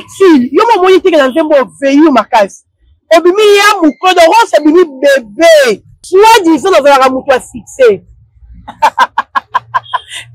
Ursule, yo momoni teke na nzembo oveyu makasi. Obimi ya mukolo, Rose abimi bebe. Soit disant nazalaka moto ya succès.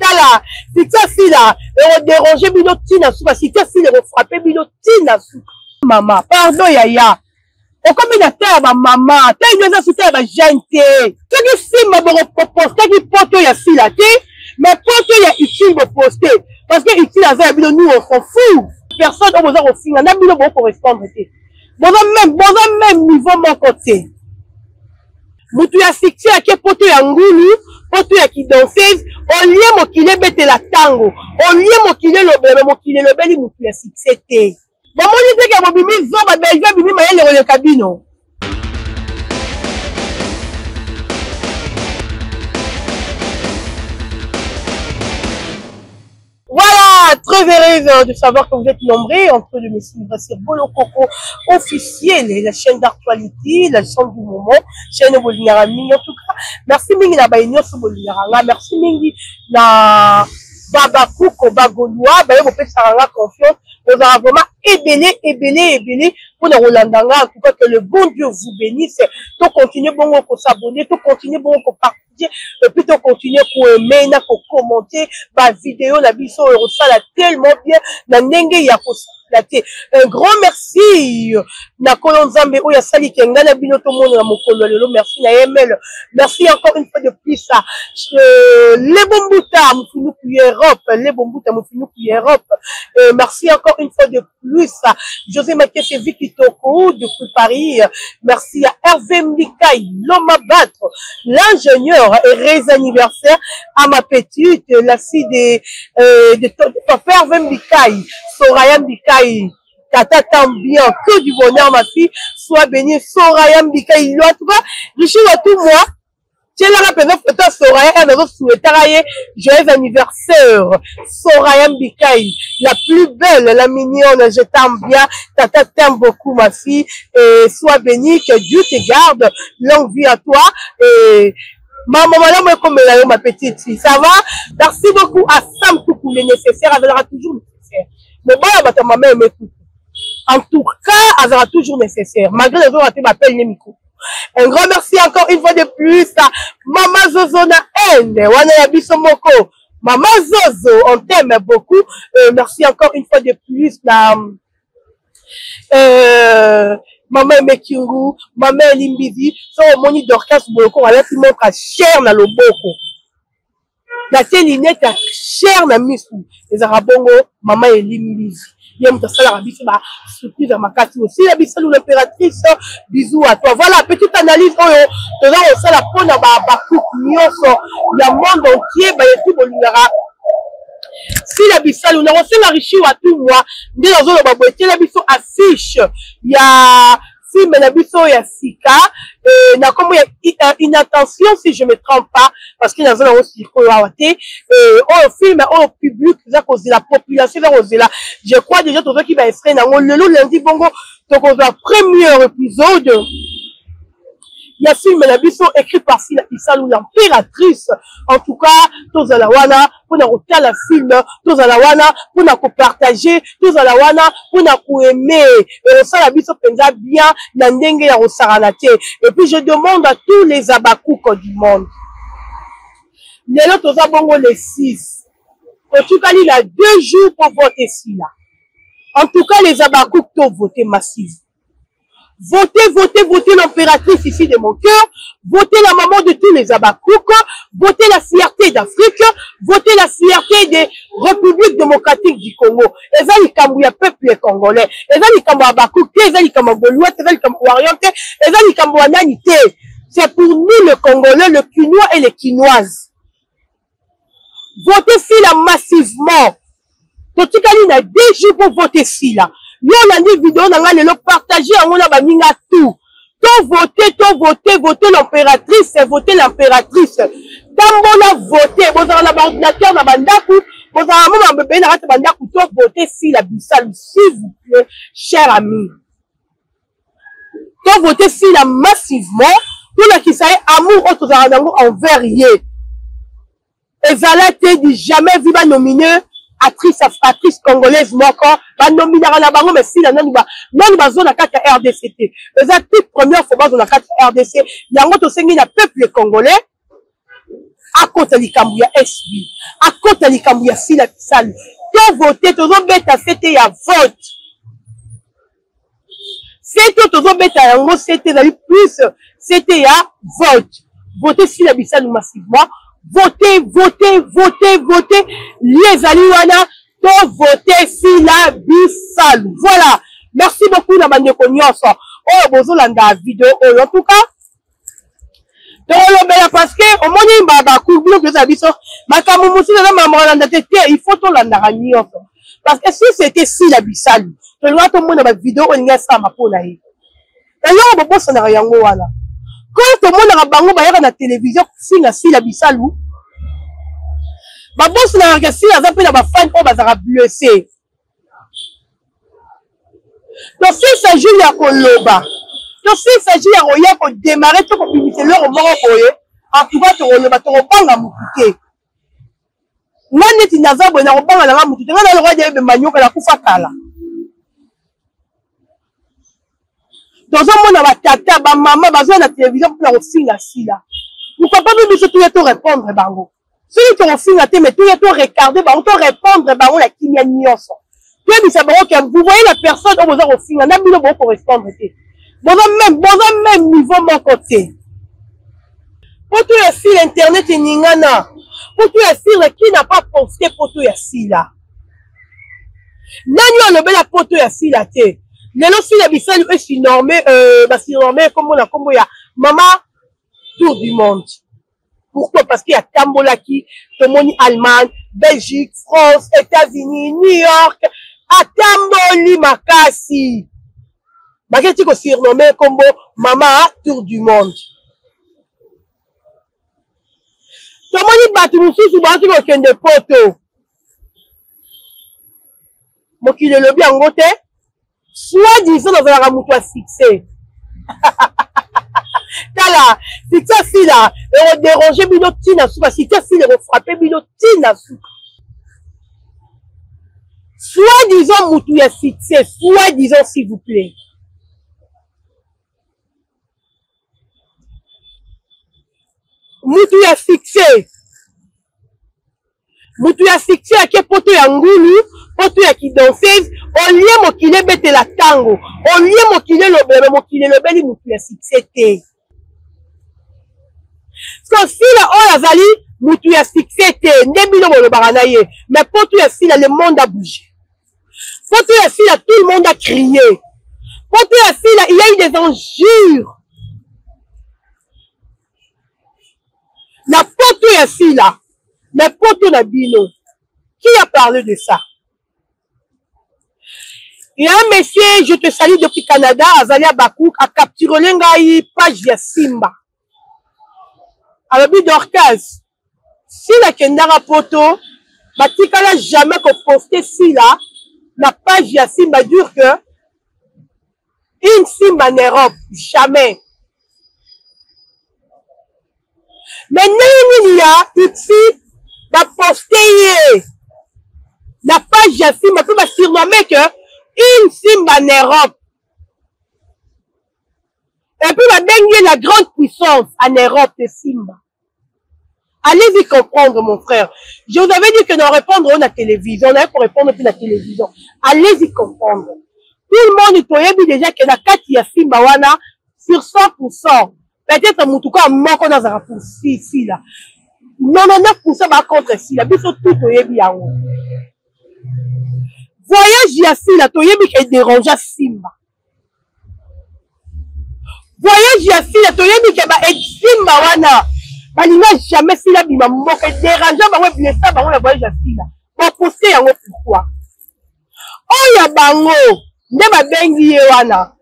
Tala, succès sila, eko déranger bino tina suka, succès sila eko frapper bino tina suka. Mama, pardon yaya. Okomi na ta ya ba mama, ta ino eza suka ya ba jeune te. Soki simba bokopostaki poto ya sila te, mais poto ya utile boposte. Parce que utile aza ya bino, nous on s'en fout. Personne oyo boza kofinga na bino boko correspondre te. Boza même niveau moko te. Mutu ya succès ake poto ya ngulu, poto ya kidanseuse, olie mokili ebetela tango, olie mokili elobela, mokili elobeli mutu ya succès te. Bomoni te ke bobimi zoba, Bellevue abimi mayele koleka bino. Voilà, très heureuse de savoir que vous êtes nombreux en train de me suivre sur Bolokoko officiel, la chaîne d'actualité, la chaîne du moment, chaîne Bolingara Mingi. En tout cas, merci Mingi na baye nyonso Bolingara nga, merci Mingi na Baba Kuko, Bagolois, baye bopesaka nga confiance, bozala vraiment ebele, ebele, ebele pour na kolanda nga. En tout cas, que le bon Dieu vous bénisse. To continuer bongo ko s'abonner, to continuer bongo ko partager. Et puis to continuer ko aimer na ko commenter ba vidéo na biso oyo kosala tellement bien na ndenge ya kosala te. Un grand merci na Nkolo Nzambe oyo asali ke ngai na bino tomona na mokolo ya lelo. Merci na ML. Merci encore une fois de plus à Lebo Mbuta Mufinuku ya Europe, Lebo Mbuta Mufinuku ya Europe. Merci encore une fois de plus à José Makese Vicky Toko depuis Paris. Merci à Hervé Mbikai, l'homme à battre, l'ingénieur, et heureux anniversaire à ma petite, la fille de papa Hervé Mbikai, Soraya Mbikai. Tata t'aime bien, que du bonheur ma fille, sois bénie, Soraya Mbikai. En tout cas, Richard à tout moi. Tielaka mpenza foto ya Soraya, elle nazo souhaitaka ye joyeux anniversaire. Soraya Mbikai, la plus belle, la mignonne, je t'aime bien, tata t'aime beaucoup ma fille, et sois bénie, que Dieu te garde, longue vie à toi, et maman malamu ekomela yo ma petite fille, ça va? Merci beaucoup à Sam Koukou, le nécessaire, azalaka toujours nécessaire. Mais bana bato ya mama aimé Koukou, en tout cas, azalaka toujours nécessaire, malgré les autres ba appel ne micro. Un grand merci encore une fois de plus à Mama Zozo na Inde, wana ya biso moko. Mama Zozo, on t'aime beaucoup. Merci encore une fois de plus na Mama Aimé Kingu, Mama Elimbizi, so omoni Dorcas Boloko alati montre cher na loboko. Na tie lunette ya cher na misu, ezalaka bongo Mama Elimbizi. Ye moto asalaka biso ba surprise ya makasi. Aussi ya biso l'impératrice, bisous à toi. Voilà, petite analyse oyo toza kosala mpona ba couple nyonso ya monde entier, ba yesu bolingaka Sila Bisalu. Na kosenga Richi Watumwa nde nazoloba boye, tiela biso affiche ya film na biso ya sika, na kombo ya inattention si je me trompe pas, parce que naza nango sikoyo awa te. Oyo film oyo public eza kozela, population eza kozela. Je crois déjà tozwaki ba extrait nango lelo lundi, bongo tokozwa premier épisode ya film na biso écrit par Sila Bisalu, l'impératrice. En tout cas, tozala wana mpona kotala film, tozala wana mpona kopartager, tozala wana mpona koaimer, ekosala biso mpenza bien na ndenge ya kosakana te. Et puis je demande à tous les abakuko du monde, lelo toza bongo le 6, totikali na 2 jours pour voter Sila. En tout cas, les abakuko, to voter massivement. Votez, votez, votez l'impératrice ici de mon cœur. Votez la maman de tous les Abakouk. Votez la fierté d'Afrique. Votez la fierté des Républiques démocratiques du Congo. Eza likambo ya peuple congolais. Eza likambo ya Abakouk te, eza likambo ya Gaulois te, eza likambo ya Orient te, eza likambo ya nani te. C'est pour nous les Congolais, les Kinois et les Kinoises. Votez Sila massivement. Totikali na 2 jours pour voter Sila. Yo olandi vidéo na nga lelo, partager yango na baninga tout. To voter, to voter, voter l'impératrice, voter l'impératrice. Tambola voter, bozala na ba ordinateur na bandaku, bozala mo ba bébé na kati bandaku, to voter Sila Bisalu, s'il vous plaît, cher ami. To voter Sila massivement, tolakisa ye amour oyo tozalaka nango envers ye. Ezala te du jamais vu ba nominer Actrice, actrice congolaise moko banominaka na bango, mais Sila nanu ba nanu bazo na kati ya RDC te. Eza toute première fois bazo na kati ya RDC. Yango tosengi na peuple congolais akota likambo ya SB, akota likambo ya Sila Bisalu. To vote, tozobeta sete ya vote. Sete oyo tozobeta yango sete ezali plus sete ya vote. Vote Sila Bisalu massivement. Vote, vote, vote, vote. Lie ezali wana, to vote Sila Bisalu. Voilà. Merci beaucoup na bandeko nyonso oyo bozolanda video oyo. En tout cas, tokolobela parce que omoni bacourbe toza biso makambo mosusu eza makambo kolanda te te, il faut tolandaka nyonso parce que si c'était Sila Bisalu, tolinga tomona bavideo oyo elingi asalama mpo na ye. Eloko bobosanaka yango wana, quand tomonaka bango bayaka na télévision kofinga Sila Bisalu, babosanaka ke Sila aza mpe na bafani oyo bazalaka blessé. Donc s'il s'agit ya koloba to s'il s'agit ya koya kodémarrer to kobimisa eloko moko boye, en tout cas tokoloba, tokobanga motu te. Nga neti naza boye, nakobanga nanga motu te. Nga na lokola diabe manyoka, nakufa kala. Tozomona batata bamama bazoya na télévision mpona kofinga Sila. Pourquoi pas mpe biso toya to répondre bango? Soki tokofinga te, mais toya to regarder bango, to répondre bango na kimia nyonso, toyebisa bango ke vous voyez la personne oyo boza kofinga na bino, bokorespondre te, boza même niveau moko te. Poto ya Sila, internet eningana. Poto ya Sila, qui n'a pas posté poto ya Sila? Nani oyo alobela poto ya Sila te? Lelo Sila Bisalu esurnommé, basurnommé kombo na kombo ya mama tour du monde. Pourquoi? Parce que atambolaki, tomoni Allemagne, Belgique, France, États-Unis, New York, atamboli makasi, baketi kosurnomme kombo mama tour du monde. Tomoni bato mosusu bauti kokende poto, mokili elobi yango te. Soit disant nazalaka moto ya succès, tala succès Sila ekoderange bino ntina suka, succès Sila ekofrappe bino ntina suka. Soit disant motu ya succès, soit disant, s'il vous plaît, mutu ya succès, mutu ya succès ake poto ya ngulu, poto ya kidanseuse. Olie mokili ebetela ntango, olie mokili elobela, mokili elobeli mutu ya succès te. So Sila oyo azali mutu ya succès te nde bino bolobaka na ye, mais poto ya Sila, le monde a bougé. Poto ya Sila, tout le monde a crié. Poto ya Sila, il y a eu des injures na poto ya Sila. Mais poto na bino, qui a parlé de ça? Il y a un monsieur, je te salue depuis Canada, Azalia Bakouk, a capturé ngai page ya Simba. Alobi Dorcas, Sila kendaka poto, batikala jamais koposte Sila na page ya Simba, dire que une Simba en Europe, jamais. Mais ndenge nini ya Uxi baposte ye na page ya Simba mpe basurnomme que une Simba en Europe, et puis babengi ye la grande puissance en Europe de Simba? Allez-y comprendre, mon frère. Je vous avais dit que nous répondre à la télévision. On avait pour répondre plus la télévision. Allez-y comprendre. Tout le monde toyebi déjà que na kati ya Simba wana, sur 100%, peut-être mutuka moko nazaka pour si Sila. 99% ba contre Sila. Biso tout toyebi yango. Voyage ya Sila toyebi ke dérange Simba. Voyage ya Sila toyebi ke ba Simba wana balinga jamais Sila bima mboka, edérange bango, eblessa bango na voyage ya Sila. Baposte yango pourquoi? Oyo ya bango nde babengi ye wana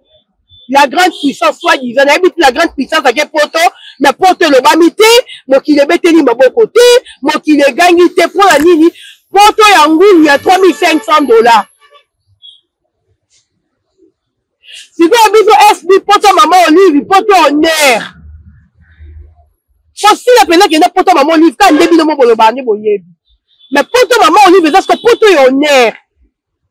la grande puissance, soit disant. Nayebi te la grande puissance ake poto, mais poto elobami te, mokili ebeteli maboko te, mokili egangi te. Mpo na nini poto ya ngulu ya 3500 $? Sikoyo biso SB, poto mama Olive, poto honneur, kosila mpenza kenda poto mama Olive ka nde bino mo bolobaka nde boyebi. Mais poto mama Olive eza siko poto ya honneur.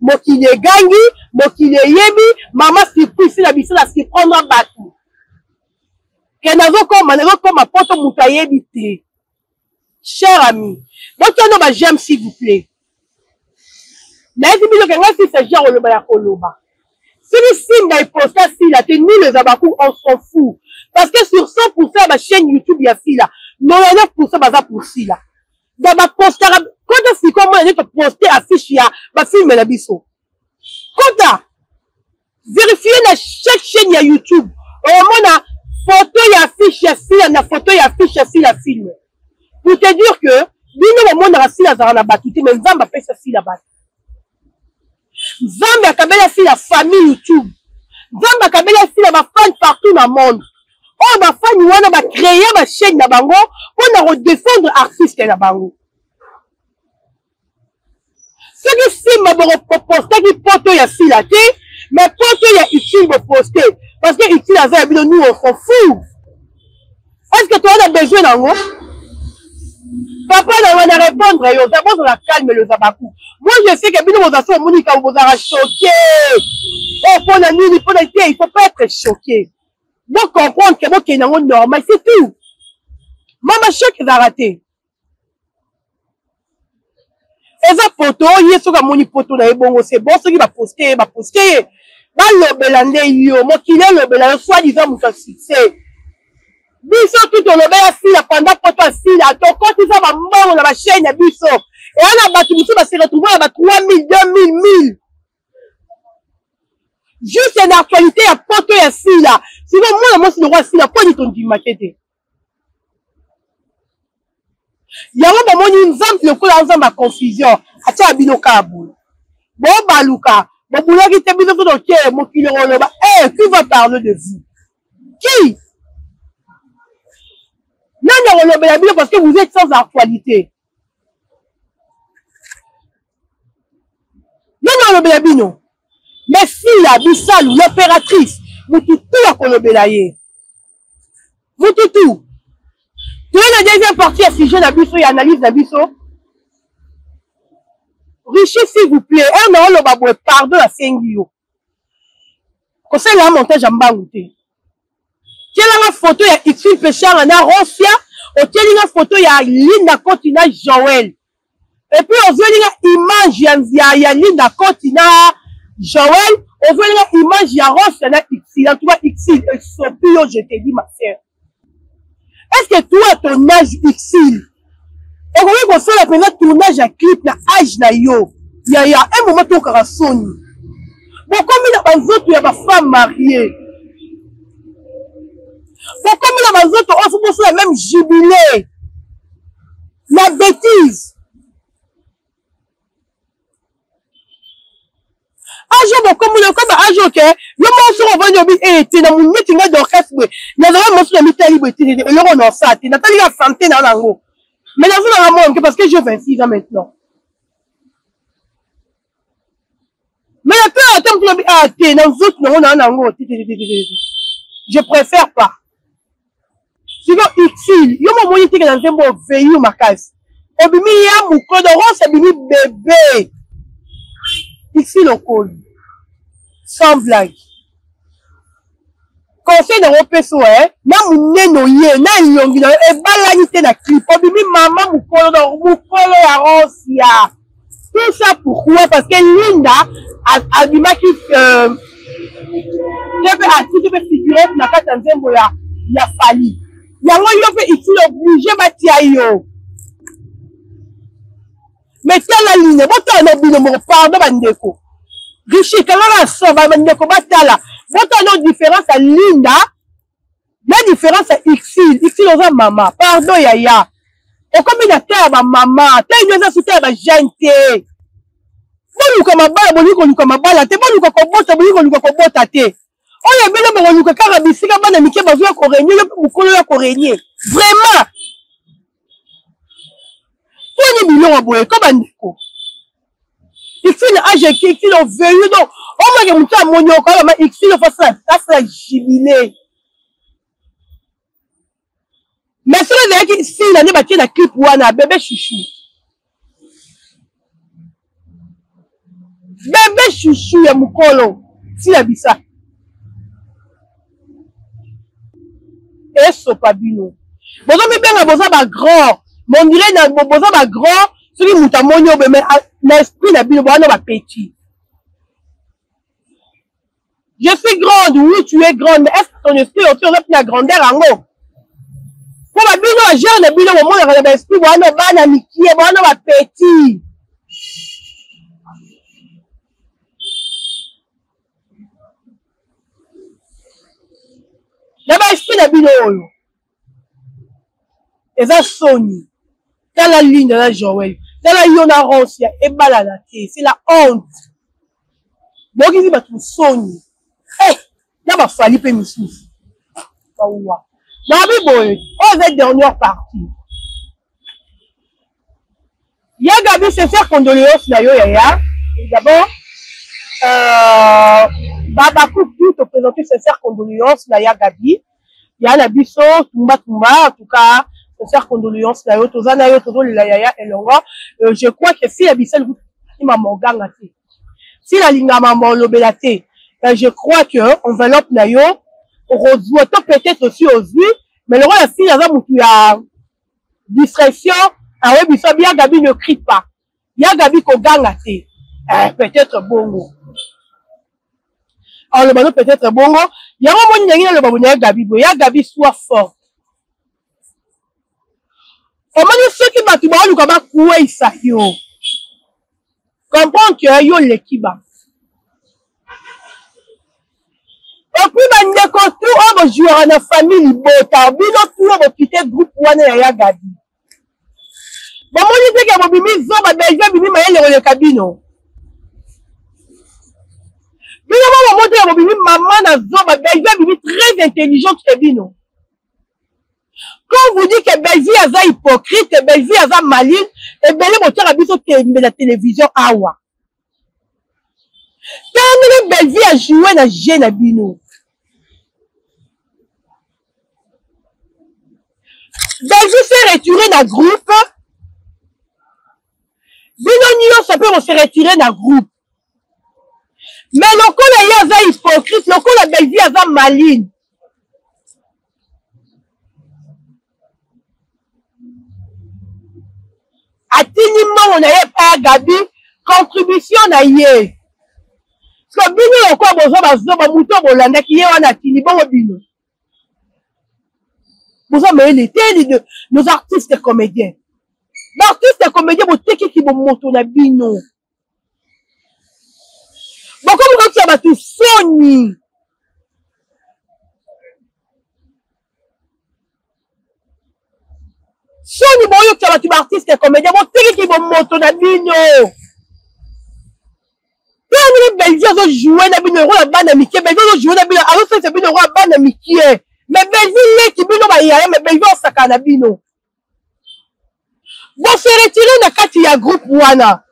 Mokili egangi, mokili eyebi, mama surprise sila bisala surprendre bato. Ke nazokoma nazokoma poto moto ayebi te. Cher ami, botia ba j'aime s'il vous plaît. Nayebi bino ke ngai sisa genre oloba ya koloba. Soki Simba eposta Sila te, nous les Abaku on s'en fout. Parce que sur 100% ya ba chaîne YouTube ya Sila, 99% baza pour Sila. Donc ba postaka kota sikoyo mona nde toposte affiche ya ba film na biso. Kota verifier na chaque chaîne ya YouTube omona photo ya affiche ya Sila na photo ya affiche ya Sila film. Pour te dire que bino bomonaka Sila azalaka na bato te, mais Nzambe apesa Sila bato. Nzambe akabela Sila famille YouTube. Nzambe akabela Sila ba fans partout na monde. Oyo ba fans wana ba créer ba chaîne na bango mpo na ko défendre artiste na bango. Soki Simba bokopostaki poto ya Sila te, mais poto ya Utile boposte parce que Utile aza ya bino, nous on s'en fout. Est-ce que toza na besoin nango? Papa na nga na répondre yo, d'abord ozala calme le Zabaku. Moi je sais que bino boza so omoni likambo bozalaka choqué. Oh pona nini pona te, il faut pas être choqué. Bo comprendre que bokende yango normal, c'est tout. Mama choc ezalaka te. Eza poto ye soki amoni poto na ye bongo c'est bon, soki ba poste ye ba poste ye balobela nde yo mokili elobela yo soit disant moto ya succès. Biso tu tolobela Sila pendant poto ya Sila tokotisa ba mbongo na ba chaîne ya biso eya na bato mosusu ba se retrouve na ba 3000 2000 1000 juste na actualité ya poto ya Sila. Sikoyo mwana mwasi lokola Sila mpo nini tondima te te? Yango bomoni Nzambe lokola Nzambe ya confusion atia bino kaka boye, bobaluka bobulaki te bino soki oke mokili okoloba eh, qui va parler de vous? Qui? Nani akolobela bino parce que vous êtes sans actualité? Nani akolobela bino? Mais Sila Bisalu l'impératrice, mutu tu akolobela ye, mutu tu. Toye na deuxième partie ya sujet na biso ya analyse na biso. Richie s'il vous plaît, un na oloba boye pardon asengi yo. Kosalela montage ya mbangu te. Tielanga photo ya Ursule Peshanga na Rosia, otieli nga photo ya Linda Koti na Joël. Et puis ozweli nga image ya Linda Koti na Joël, ozweli nga image ya Rosia na Ursule. En tout cas Ursule esopi yo, je te dis ma sœur. Est-ce que toi ton âge Ursule okoki kosala mpenza tournage ya clip na âge na yo? Yaya, un moment tokaka soni. Bokomi na banzoto ya ba femme mariée, bokomi na banzoto oyo fo bosala même jubilé na bêtise. Age bokomi na koba age oke yo moko soki ovandi obi eh te na muneti nga Dorcas boye nazala mosu na mitali boye te eloko na osala te natali ka sante na nango mais nazo nanga mwa moke parce que j'ai 26 ans maintenant. Mais na tala ata motu nabi ah te na nzoto nango na nango te te te te te je préfère pas. Siko utile yo mo omoni teke na nzembo oveyu makasi obimi ya mokolo rose abimi bebe utile okoli sans blague. Conseil na opesa oyo na monene oye na elongi na yo ebalani te na clip obimi mama mokolo na mokolo ya Rosia. Tout ça pourquoi? Parce que Linda abimaki te mpe atiki mpe figurante na kati ya nzembo ya Fally. Yango yo mpe utile oblige batia yo. Mais tala Linda, botala na bino moko, pardon bandeko. Richie, kangaka so bandeko batala. Botala na différence ya Linda na différence ya Ursule. Ursule oza mama, pardon yaya. Okomi na ta ya ba mama, ta ino eza suta ya ba jeune te. Boluka mabala, bolingi koluka mabala te, boluka kobota, bolingi koluka kobota te. Oyo bino bokoluka kaka bisika bana mike bazoya ko régner, yo mpe mokolo ya ko régner. Vraiment. Poni biloko boye ko bandeko. Ursule age eki, Ursule ovelu donc omake motu amoni oko alama Ursule fasala asala jubilé. Mais soki ezalaki Sila nde batie na clip wana bébé chouchou. Bebe chouchou ya mukolo sila bisa. Esopa bino. Bozo mibenga boza ba grand. Mais on dirait na boza ba grand soki moto amoni yo mais na esprit na bino boza ba petit. Je suis grande, oui tu es grande, mais est-ce que ton esprit aussi oza na grandeur yango? Po ba bino ba genre na bino bomonaka na ba esprit wana bana mikie, wana ba petit. Na ba esprit na bino oyo eza soni. Tala Linda na Joël, tala yo na Rosia ebalana te, c'est la honte. Bokisi bato soni. Eh, na ba fali pe misusu. Bawa. Nabi boye, oyo eza dernière partie. Ya Gabi, sincère condoléance na yo yaya. D'abord, euh, Babakou te présenter sincère condoléance na ya Gabi. Ya na biso, tumba tumba, en tout cas, sincère condoléance na yo, toza na yo, tozolela yaya elongo. Euh, je crois que si ya bisal mama oganga te. Si la linga mama olobela te. Euh, je crois que enveloppe na yo, okozwa to peut-être aussi ozwi, mais lokola si aza mutu ya distraction ayebi so ya Gabi ne crie pas ya Gabi koganga te eh, peut-être bongo aloba no peut-être bongo yango moni ndenge naloba boye ya Gabi boye ya Gabi soit forte omoni soki bato baoluka bakweyisa yo comprendre que yo oleki bango epuis bandeko tu oyo bojouaka na famille libota bino tu oyo bokite groupe wana ya ya gabi bomoni te ke bobimi zoba belge abimi mayele koleka bino bino mo bomoni te ke bobimi mama na zoba belge abimi très intelligente ke bino quand vous dites que Bellevue aza hypocrite Bellevue aza maline ebele botiaka biso tembe na télévision awa tala ndenge Bellevue a joue na jeu na bino Bellevue s'est retiré na groupe bino nyonso mpe bose retire na groupe mais lokola ye aza hypocrite lokola Bellevue aza maline atindi mbongo na ye epai ya Gabi contribution na ye so bino lokola boza bazoba moto bolandaki ye wana atindi bongo bino boza mayele te nos artistes comédiens baartiste comédien botekiki bomoto na bino bokomi kotia bato soni soni boyokisa bato baartiste comédien botekiki bomoto na bino mpe ndenge belgie azojoue na bino lokola bana mike belgie azojoue na bino azosalisa bino lokola bana mikie mais belgie leki bino bayaya mais belgie osakana na bino bose retire na kati ya groupe wana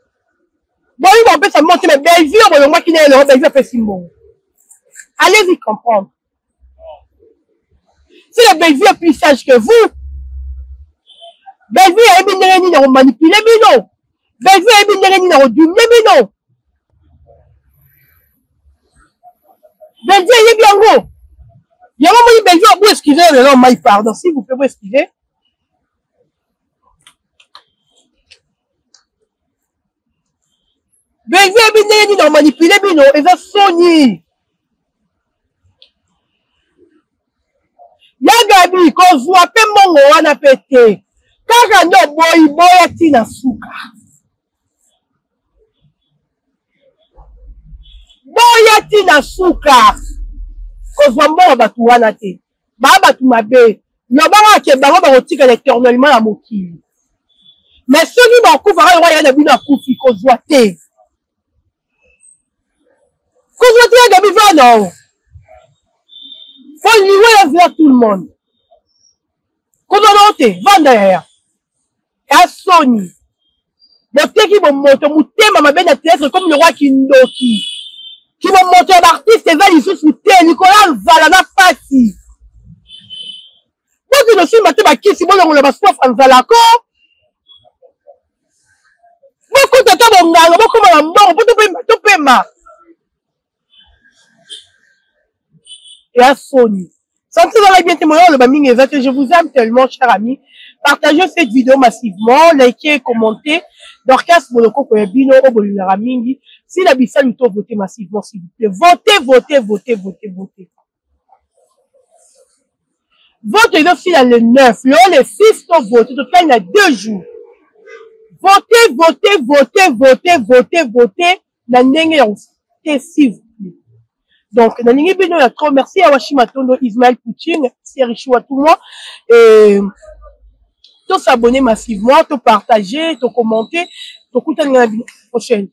boyi bopesa mbongo te mais Bellevue oyo bolongwaki na ye elongo Bellevue apesi mbongo allez-y comprendre si le Bellevue est plus sage que vous Bellevue ayebi ndenge nini akomanipule bino Bellevue ayebi ndenge nini akodumine bino Bellevue ayebi yango yango moni Bellevue bo excuse lelo mai pardon s'il vous plaît bo excuse Bellevue ayebi ndenge nini amanipule bino eza soni ya Gabi kozwa mpe mbongo wana mpe te kaka nde oboyi boya ntina suka boya ntina suka kozwa mbongo bato wana te ba bato mabe loba kaka ke bango bakotikala éternellement na mokili mais soki bakufa kaka lokola ya na bino akufi kozwa te kozwa te ya gabi vana po liwa ya zela tout le monde kozwa nao te vanda yaya ya soni boteki bomoto motema mabe na théâtre comme le roi kindoki kibomoto ya baartiste eza lisusu te likolo ya nzala na pasi bokende osimba te bakisi bolongola basoif ya nzala ko bokota ata bonganga bokoma na mbongo mpo topema. motema ya soni. Santé ezalaki bien te, moyo oloba mingi eza te. Je vous aime tellement, cher ami. Partagez cette vidéo massivement, likez, commentez. Dorcas Bolokoko ya bino oyo bolingaka mingi. Sila Bisalu, to voter massivement, s'il vous plaît. Votez, votez, votez, votez, votez. Vote ezosila le 9, lelo le 6, to vote, totali na 2 jours. Votez, votez, votez, votez, votez, votez na ndenge ya te, s'il vous plaît. Donc nalingi bino ya trop. Merci ya Washi Matondo, Ismaël Poutine, Serichi Watumwa. Et to s'abonner massivement, to partager, to commenter. Tokutani na bino prochaine.